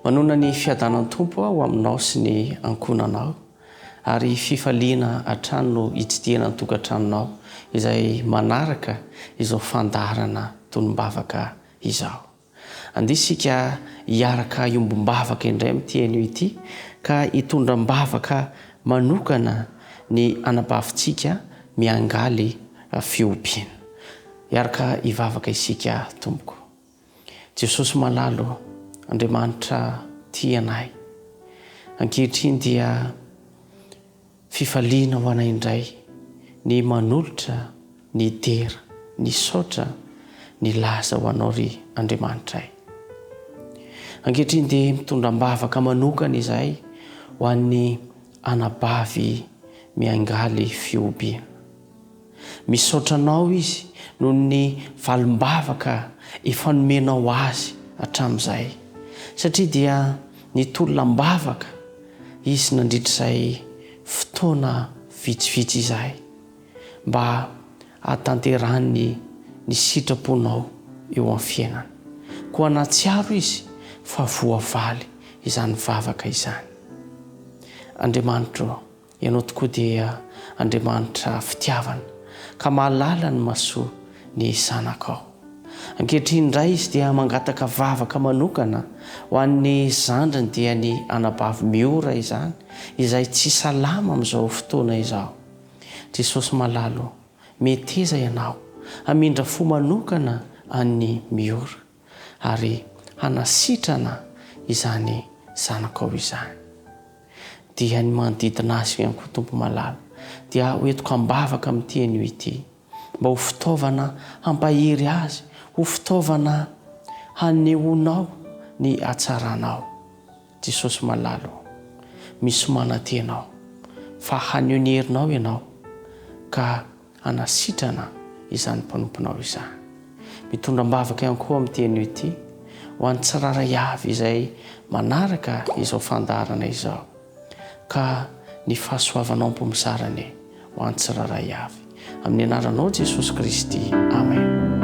Manonona ny fiadanan'ny Tompo aho aminao sy ny ankohonanao, ary fifaliana hatrany no hitsidihana ny tokantranonao izay manaraka izao fandaharana tonom-bavaka izao. Andeha isika hiaraka hiombom-bavaka indray amin'ity anio ity ka hitondra am-bavaka manokana ny anabavintsika miangaly fihobiana. Hiaraka hivavaka isika tompoko. Jesosy malala ô, Andriamanitra tia anay. Ankehitriny dia Fifaliana ho anay indray ny manolotra ny dera, ny saotra, ny laza ho Anao ry Andriamanitray. Ankehitriny dia mitondra am-bavaka manokana izahay ho an'ny anabavy miangaly fihobiana. Misaotra Anao izy noho ny valim-bavaka efa nomenao azy hatramin'izay, satria dia nitolona am-bavaka izy nandritra izay fotoana vitsivitsy izay, mba hahatanterahany ny sitraponao eo amin'ny fiainany. Koa nahatsiaro izy fa voavaly izany vavaka izany. Andriamanitro ô! Ianao tokoa dia Andriamanitra fitiavana, ka mahalala ny mahasoa ny zanakao. Ankehitriny indray izy dia mangataka vavaka manokana ho an'ny zandriny dia ny anabavy Miora izany, izay tsy salama amin'izao fotoana izao. Jesosy malala ô, meteza Ianao hamindra fo manokana an'i Miora ary hanasitrana izany zanakao izany. Dia ny manodidina azy ihany koa Tompo malala dia ho entiko am-bavaka amin'ity anio ity mba ho fitaovana hampahery azy, ho fitaovana hanehoanao ny hatsaranao. Jesosy malala ô, misy manantena aho fa haneho ny herinao Ianao ka hanasitrana izany mpanomponao izany. Mitondra am-bavaka ihany koa amin'ity anio ity ho an'ny tsirairay avy izay manaraka izao fandaharana izao, ka ny fahasoavanao ampo mizara anie ho an'ny tsirairay avy. Amin'ny anaranao Jesosy Kristy. Amen.